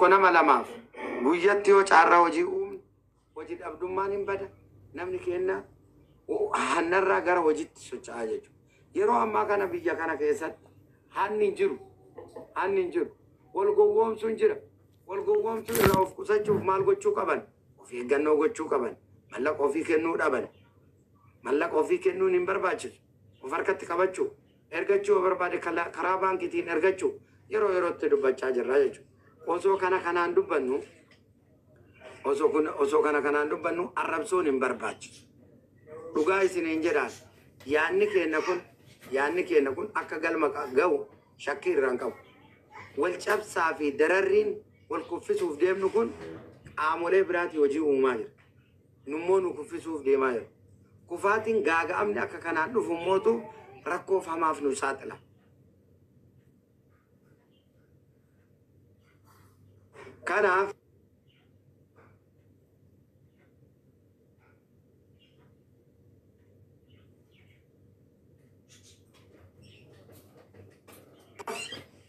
Nama lamaaf guyyatti yoo caarraa hojii uumne, hojii dhabdummaan hin bada. Namni keenya hannarraa gara hojiitti socho'aa jechuudha. Yeroo ammaa kana biyya kana keessatti hanni hin jiru. Hanni hin jiru. Wal gowwoomsuun jira. Wal gowwoomsuu irraa of qusachuuf maal gochuu qaban? Of eeggannoo gochuu qaban. Mallaqa ofii kennuu dhaban. Mallaqa ofii kennuun hin barbaachisu. Of harkatti qabachuu. Ergachuu yoo barbaade karaa baankiitiin ergachuu yeroo yerootti dubbachaa jirra jechuudha. Osoo kana kanaan dubbannu, osoo kana kanaan dubbannu, arrabsoon hin barbaachisu. Dhugaa isiniin jedhaan, yaanni keenya kun akka galma ga'u shakkii irraan qabu. Wal cabsaa fi dararriin wal kuffisuuf deemnu kun qaamolee biraatii hojii uumaa jira. Nummoo nu kuffisuuf deemaa jira. Kufaatiin gaaga'amni akka kanaan dhufu mootu rakkoof hamaaf nu saaxila. Kanaaf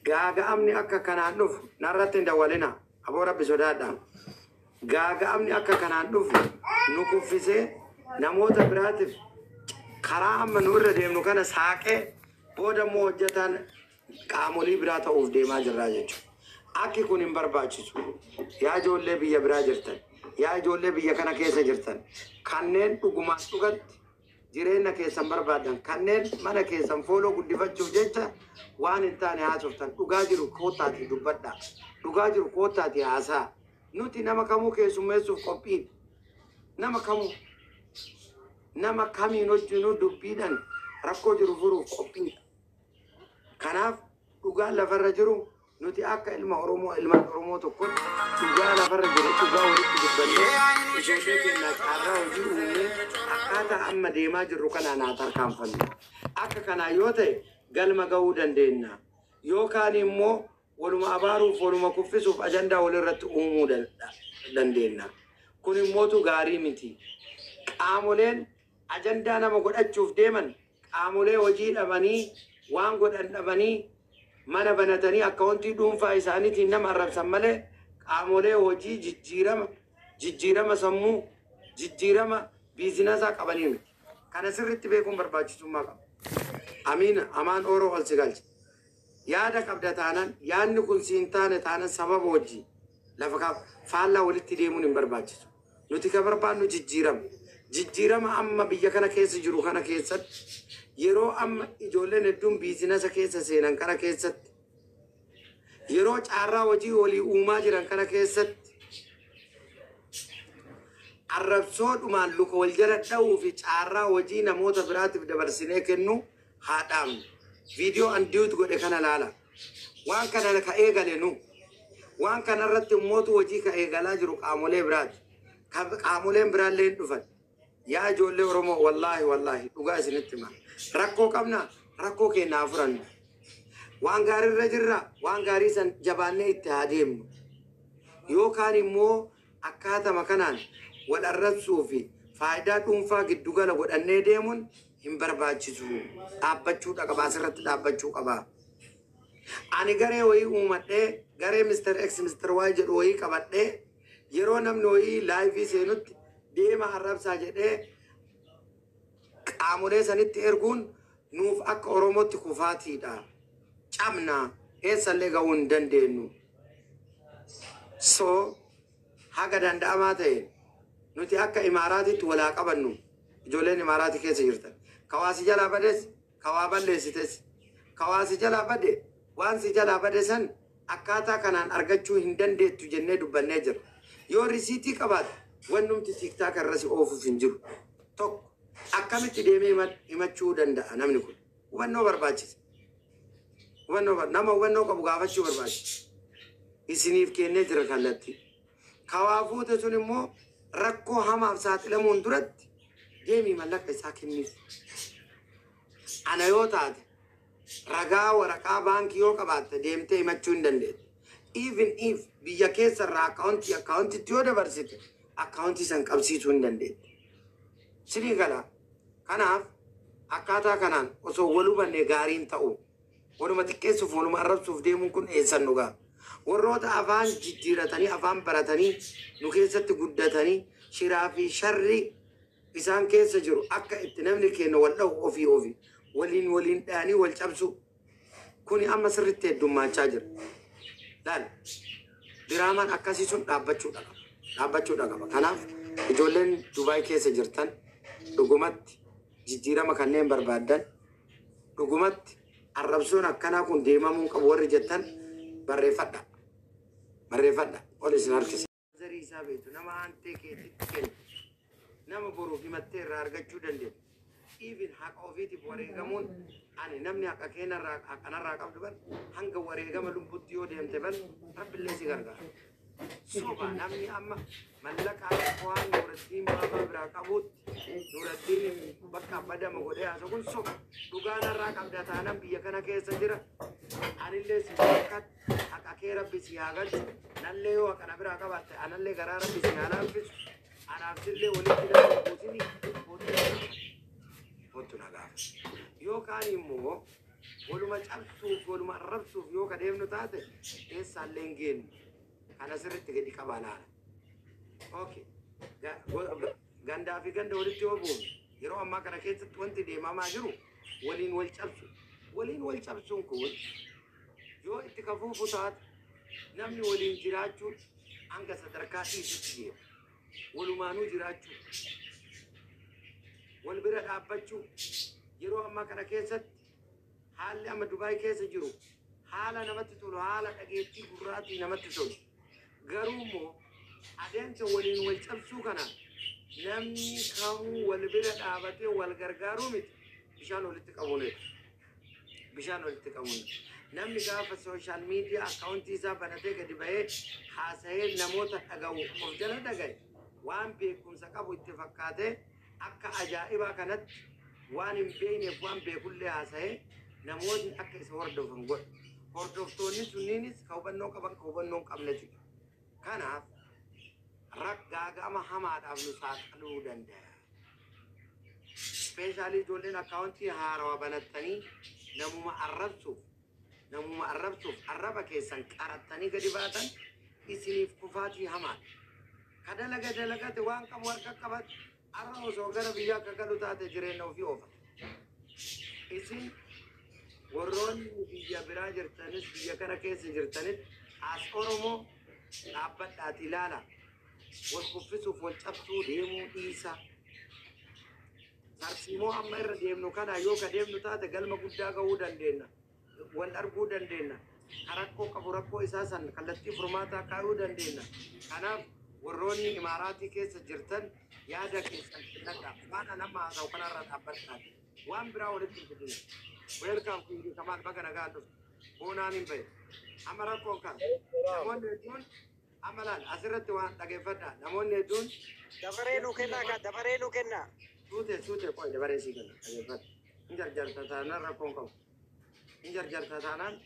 gaaga'amni akka kanaan dhufu narratti hin dawwalina. Aboo, Rabbi sodaadha. Gaaga'amni akka kanaan dhufu nu kuffisee namoota biraatiif karaa amma nu irra deemnu kana saaqee booda immoo hojjetaan qaamolee biraa ta'uuf deemaa jirraa jechuudha. Akki kun hin barbaachisu. Yaa ijoollee biyya biraa jirtan, yaa ijoollee biyya kana keessa jirtan, kanneen dhugumaan dhugatti jireenya keessan barbaadan, kanneen mana keessan follow guddifachuuf jecha waan hin taane haasoftan, dhugaa jiru koottaatii dubbadhaa. Dhugaa jiru koottaatii haasaa. Nuti nama kamuu keessummeessuuf qophiidha. Nama kamuu, nama kamiin hojjennu, dubbiidhaan rakkoo jiru furuuf qophiidha. Kanaaf dhugaan lafarra jiru, nuti akka ilma Oromoo, ilmaan Oromoo tokkotti, dhugaa lafarra jiru dhugaa walitti dubbannee, ijoollee keenyaa carraa hojii uumnee, akkaataa amma deemaa jirru kanaan haa tarkaanfannu. Akka kanaa yoo ta'e galma ga'uu dandeenya. Yookaan immoo waluma abaaruuf, waluma kuffisuuf ajandaa walirratti uumuu dandeenya. Kun immootu gaarii miti. Qaamoleen ajandaa nama godhachuuf deeman qaamolee hojii dhabanii, waan godhan dhabanii, mana banatanii akkaawuntii dhuunfaa isaaniitiin nama arrabsan malee, qaamolee hojii jijjiirama, jijjiirama sammuu, jijjiirama biizinasaa qabanii miti. Kana sirriitti beekuun barbaachisummaa qaba. Amiin amaan ooroo ol si galcha. Yaada qabda taanaan, yaadni kun siin taane taanaan, sababa hojii lafa kaaf faallaa walitti deemuun hin barbaachisu. Nuti kan barbaannu jijjiirama. Jijjiirama amma biyya kana keessa jiru kana keessatti, yeroo amma ijoolleen hedduun biizinasa keessa seenan kana keessatti, yeroo caarraa hojii walii uumaa jiran kana keessatti, arrabsoodhumaan luka wal jala dha'uu fi caarraa hojii namoota biraatiif dabarsinee kennu haa dhaabnu. Viidiyoo an duet godhe kana laala. Waan kana ka eegale nu. Waan kana irratti immootu hojii ka eegalaa jiru qaamolee biraati. Qaamoleen biraallee hin dhufan. Yaa ijoollee Oromoo, wallaahi wallaahi, dhugaa isinitti hima. Rakkoo qabna, rakkoo keenya haa furannu. Waan gaarii irra jirra, waan gaarii san jabaannee itti haa deemnu. Yookaan immoo akkaatama kanaan wal arrabsuu fi faayidaa dhuunfaa giddugala godhannee deemuun hin barbaachisu. Dhaabbachuudha qaba, asirratti dhaabbachuu qaba. Ani garee wayii uumadhee, garee Mr. X, Mr. Y jedhu wayii qabadhee, yeroo namni wayii live seenutti deema arrabsaa jedhee qaamolee sanitti erguun nuuf akka Oromootti kufaatiidha. Cabna, eessallee ga'uu hin dandeenyu. So haga danda'amaa ta'e nuti akka Imaaraatitti walaa qabannu. Ijoolleen Imaaraatii keessa jirtan. Kawaasi jalaa bades, kawaa balleessites. Kawaasi jalaa bade, waan si jalaa bade san akkaataa kanaan argachuu hin dandeettu jennee dubbannee jira. Yoo risiitii qabaatte, wannumti TikTok irra si oofuuf hin jiru. Tokko akkamitti deemee himachuu danda'a namni kun? Hubannoo barbaachisa. Hubannoo, nama hubannoo qabu gaafachuu barbaachisa. Isiniif kennee jira kallattii. Kawaa fuute sun immoo rakkoo hamaaf saaxilamuun duratti deemii mallaqa isaa kenniif. Ana yoo taate, ragaa waraqaa baankii yoo qabaatte, deemtee himachuu hin dandeette. Even if biyya keessa irraa akkaawuntii akkaawuntitti yoo dabarsite, akkaawuntii san qabsiisuu hin dandeette. Sinii gala. Kanaaf akkaataa kanaan osoo wal hubanne gaariin ta'u. Waluma xiqqeessuuf, waluma arrabsuuf deemuun kun eessan dhugaa? Warroota afaan jijjiiratanii afaan baratanii nu keessatti guddatanii shiraa fi sharri isaan keessa jiru akka itti namni keenya wal dha'u ofii ofii waliin waliin dha'anii wal cabsu kuni amma sirritti heddummaachaa jira. Laal, diraamaan akkasii sun dhaabbachuudha qaba. Dhaabbachuudha qaba. Kanaaf ijoolleen Dubaay keessa jirtan dhugumatti jijjiirama kanneen barbaaddan, dhugumatti arrabsoon akkanaa kun deemamuu qabu warri jettan, barreeffadha. Barreeffadha. Ol isin harkisa. Zarii isaa beektu, nama aantee keetitti kennu, nama boruuf himattee irraa argachuu dandeettu. Even haqa ofiitiif wareegamuun, ani namni haqa keenarraa haqanarraa qabdu bar hanga wareegama lubbutti yoo deemte bar Rabbillee si gargaara. Soba namni amma mallaqa akka waan Nuuraddiin baabaa biraa qabuutti Nuuraddiin bakka badama godhee haasa'u kun soba. Dhugaanarraa qabda taanaan biyya kana keessa jira. Anillee si bakka haqa kee Rabbi si haa galchu. Nallee yoo haqa na biraa qabaatte anallee garaa Rabbi si haa laaffisu. Anaaf sillee walitti nama buusini, kootu na gaafadhu. Kootu na gaafadhu. Yookaan immoo waluma cabsuuf waluma arrabsuuf yoo ka deemnu taate eessaallee hin geennu. Kana sirriitti gadi qabaa laala. Okay. Gandaa fi ganda walitti yoo buufne, yeroo ammaa kana keessatti wanti deemamaa jiru waliin wal cabsu. Waliin wal cabsuun kun yoo itti kafuufu taate namni waliin jiraachuun hanga sadarkaa dhiisutti deema. Walumaanuu jiraachuu, wal bira dhaabbachuu. Yeroo ammaa kana keessatti haalli amma Dubaay keessa jiru haala namatti tolu, haala dhageettii gurraatii namatti tolu. Garuu immoo adeemsa waliin wal cabsuu kana namni kamuu wal bira dhaabatee wal gargaaruu miti, bishaan walitti qabuun, bishaan walitti qabuun. Namni gaafa social media akkaawuntii isaa banatee gadi bahee haasa'ee namoota dhaga'u of jala dhaga'e, waan beekumsa qabu itti fakkaatee akka ajaa'ibaa kanatti waan hin beekneef waan beekullee haasa'ee namootni akka isa hordofan godha. Hordoftoonni sunniinis ka hubannoo qaban, ka hubannoo hin qabnetu jira. Kanaaf raggaagama hamaadhaaf nu saaxiluu danda'a. Especially ijoolleen akkaawuntii haarawaa banattanii namuma arrabsuuf arraba keessan qarattanii gadi baatan isiniif kufaatii hamaadha. Ka dalaga dalagate waan qabu harka qabate arra osoo gara biyyaa akka galu taate jireenya ofii oofata. Isin warroonni biyya biraa jirtanis, biyya kana keessa jirtanis, as Oromoo dhaabbadhaati ilaala. Wal kuffisuuf wal cabsuu deemuu dhiisa. Tarsiimoo amma irra deemnu kana yoo ka deemnu taate galma guddaa gahuu dandeenya. Wal arguu dandeenya. Ka rakkoo qabu rakkoo isaa san kallattii furmaataa kaayuu dandeenya. Kanaaf warroonni Imaaraatii keessa jirtan yaada keessan kennadhaa. Waan an amma haasa'u kanarra dhaabbadhaati. Waan biraa walitti hin fidina. Welcome, King Kamal, baga nagaan dhufte. Boonaan hin bahe. Amma rakkoon kana. Namoonni hedduun amma laal asirratti waan dhageeffadhaa. Namoonni hedduun Dabaree nu kennaa kaa, dabaree nu kennaa. Suute suute, qoy, dabaree sii kenna, dhageeffadhu. Hin jarjarta taanaan rakkoon qabu. Hin jarjarta taanaan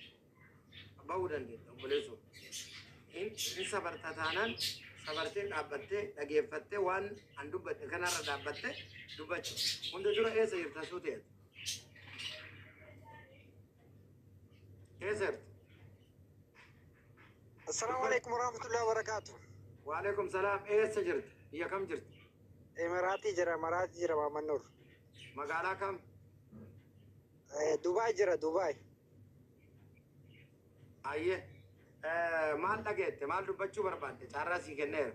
bahuu dandeetta, obboleessoo. Hin sabarta taanaan sabartee dhaabbattee dhageeffattee waan an dubbadhe kanarra dhaabbattee dubbachuu. Hunda dura eessa jirta, suute? Eessa jirta? Assalaamu alaikum warahmatullahi wabarakatuh. Waalaikum salaam. Eessa jirta? Biyya kam jirta? Emiraatii jira, Emiraatii jira, Maamman Nur. Magaalaa kam? Dubaay jira, Dubaay. Ayyee. Maal dhageette? Maal dubbachuu barbaadde? Carraa sii kenneera.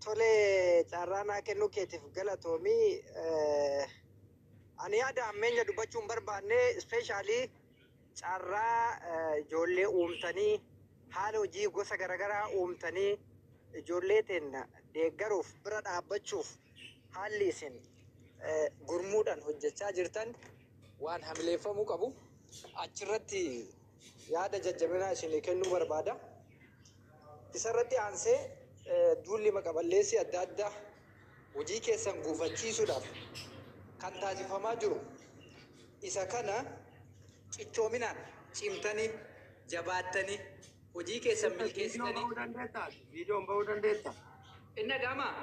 Tole, carraa naa kennuu keetiif galatoomii. Ani yaada hammeenya dubbachuu hin barbaanne, especially carraa ijoollee uumtanii, haala hojii gosa garaagaraa uumtanii ijoollee teenna deeggaruuf bira dhaabbachuuf haalli isin gurmuudhaan hojjechaa jirtan waan hamileeffamuu qabu. Achirratti yaada jajjabinaa isinii kennuu barbaada. Isarratti aansee duulli maqaballeessii adda addaa hojii keessan gufachiisuudhaaf kan taasifamaa jiru isa kana cichoominaan cimtanii jabaattanii hojii keessan Viidiyoo milkeessitanii bahuu dandeettaa? Viidiyoon bahuu dandeettaa? Inni dhaga'amaa?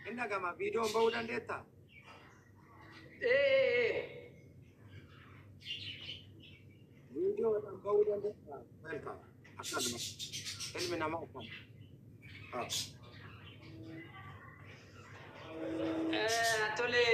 Inni dhagama. Viidiyoon bahuu dandeettaa? Ee. Viidiyoodhaan bahuu dandeettaa? Welcome. Akkanuma ilmi namaa akkana. Tole.